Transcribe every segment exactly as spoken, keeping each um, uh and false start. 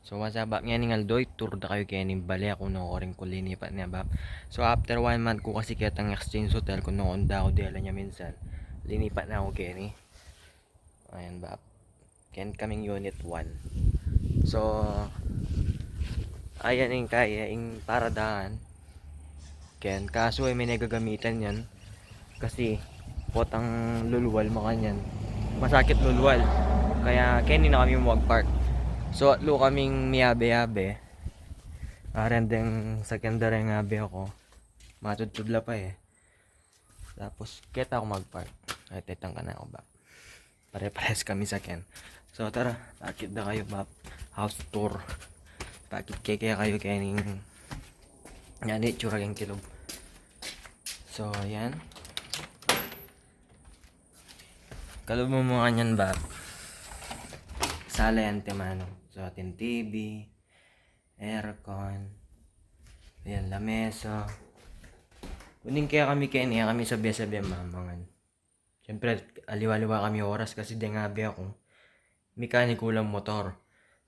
So what's up, Bap? Ngeni ngan aldo, i-tour da kayu keni ing bale ku, nukarin ku linipat ne, Bap. So after one month ku kasi ketang exchange hotel ku, nukarin da ku dela ne minsan. Linipat na ku keni. Ayan, Bap. Keni kaming unit one. So ayan ing kaya ing paradahan. Ken, kasu e mi ne gagamitan yan kasi potang lulwal makanyan. Masakit lulwal. Kaya keni na kami mag-park. So atlu kaming miyabe-yabe. Aren deng sakyan da reng abe ku. Matudtud la pa e. Tapos keta ku mag-park. Ay, tetang ka na ku, Bap. Pare-pares kami sakyan. So tara, pakit da kayu, Bap. House tour. Pakit ke kayu keni ing, yan, itsura keng kilub. So yan. Kalub mu makanyan, Bap, sala yan, te manu. So atin TV, aircon. Yan, lamesa. Uling kaya kami keni, kami sabi-sabi mamangan. Siyempre aliwa-liwa kami oras kasi deng abe ku, mekaniko lang motor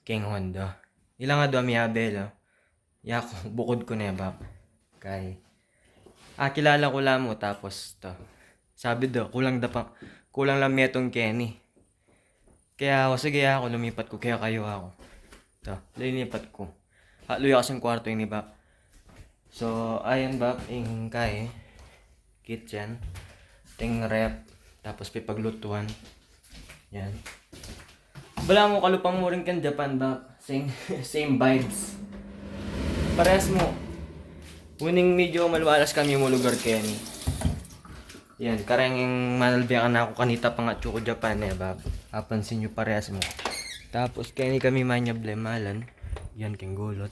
keng Honda. Ila ngan adua miyabe la. Yaku, bukud ku ne, Bap. Kay akilala ku la mu, tapos to, sabi da kulang da pa, kulang lang metung keni. Kaya o sige, yaku, lumipat ku kaya kayu, yaku. To, linipat ku. Atlu ya kasing kwartu ini, Bap. So ayan, Bap, ing kaya kitchen, atin ref, tapos pipaglutuan. Yan. Balamu kalupang mu rin keng Japan, Bap. Same, same vibes. Parehas mu. Uling medyo malualas kami mu lugar keni. Yan, kareng manalbe ka na ku kanita pangatsu ku Japan e, Bap. Apansin yu, parehas mu. Tapos keni kami manyable malan. Yan, keng gulut.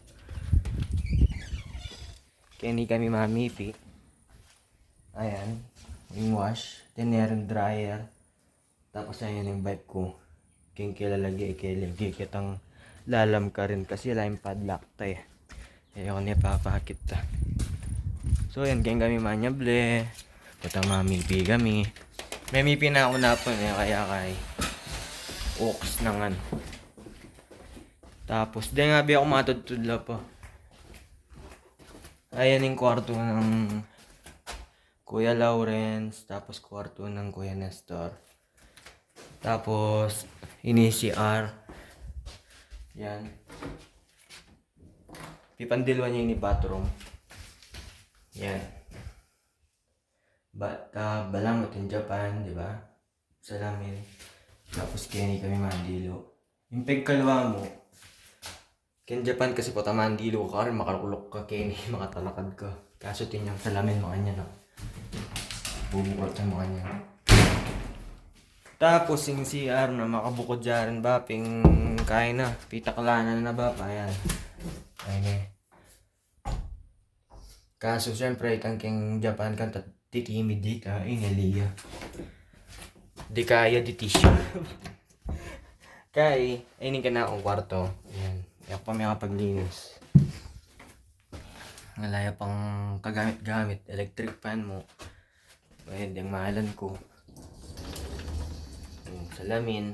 Keni kami mamipi. Ayan, ing wash, atin ne ring dryer. Tapos ayan ing bike ku. Keng kelalage, kelalage ketang lalam karin kasi ala ing padlock ta e. Ayaku ne papakit ta. So yan, keng kami manyable. Potang mamipi kami. Memipi na ku napun e, kaya kay uks na ngan. Tapos deng abe ku, matudtud la pa. Ayan ing kwartu nang Kuya Lawrence, tapos kwartu nang Kuya Nestor. Tapos ini C R. Yan. Pipandiluan ya ini bathroom. Yan. Bathtub, balamu atin Japan, di ba? Salamin. Tapos keni kami mandilu. Ing pegkaliwa mu, keng Japan kasi pota mandilu ka karin, makalukluk ka keni, makatalakad ka. Kasu atin yang salamin makanyan, no? Bubuklat ya makanyan. Tapos ing C R na makabukud ya rin, Bap, ing kaya na, pitaklanan na, Bap, ayan. Ayan e. Kasu siyempre, kang keng Japan ka, ta-, titimid di ka, inaliya. Di kaya di tissue. Kay ini ing kanakung kwartu. Yan. Yaku pa makapaglinis. Ala ya pang kagamit-gamit, electric fan mu. Ayan, deng mahalan ku. Yan, salamin.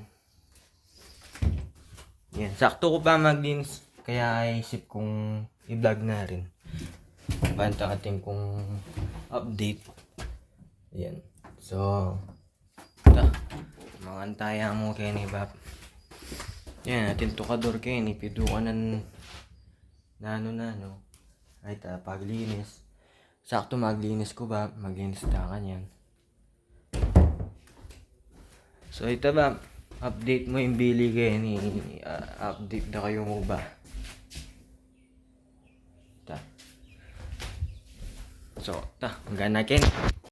Yan, saktu ku pa maglinis, kaya aisip kung i-vlog na rin. Banta atin kung update. Yan. So, ta, mangantaya mu keni, Bap. Yan, atin tukador keni, pidukanan nanu-nanu. Ay, ta, paglinis. Saktu maglinis ku, Bap, maglinis ta kanyan. So ita, Bap, update mu ing bili keni, ah, update da kayu mu ba? Ta. So ta, gana keni.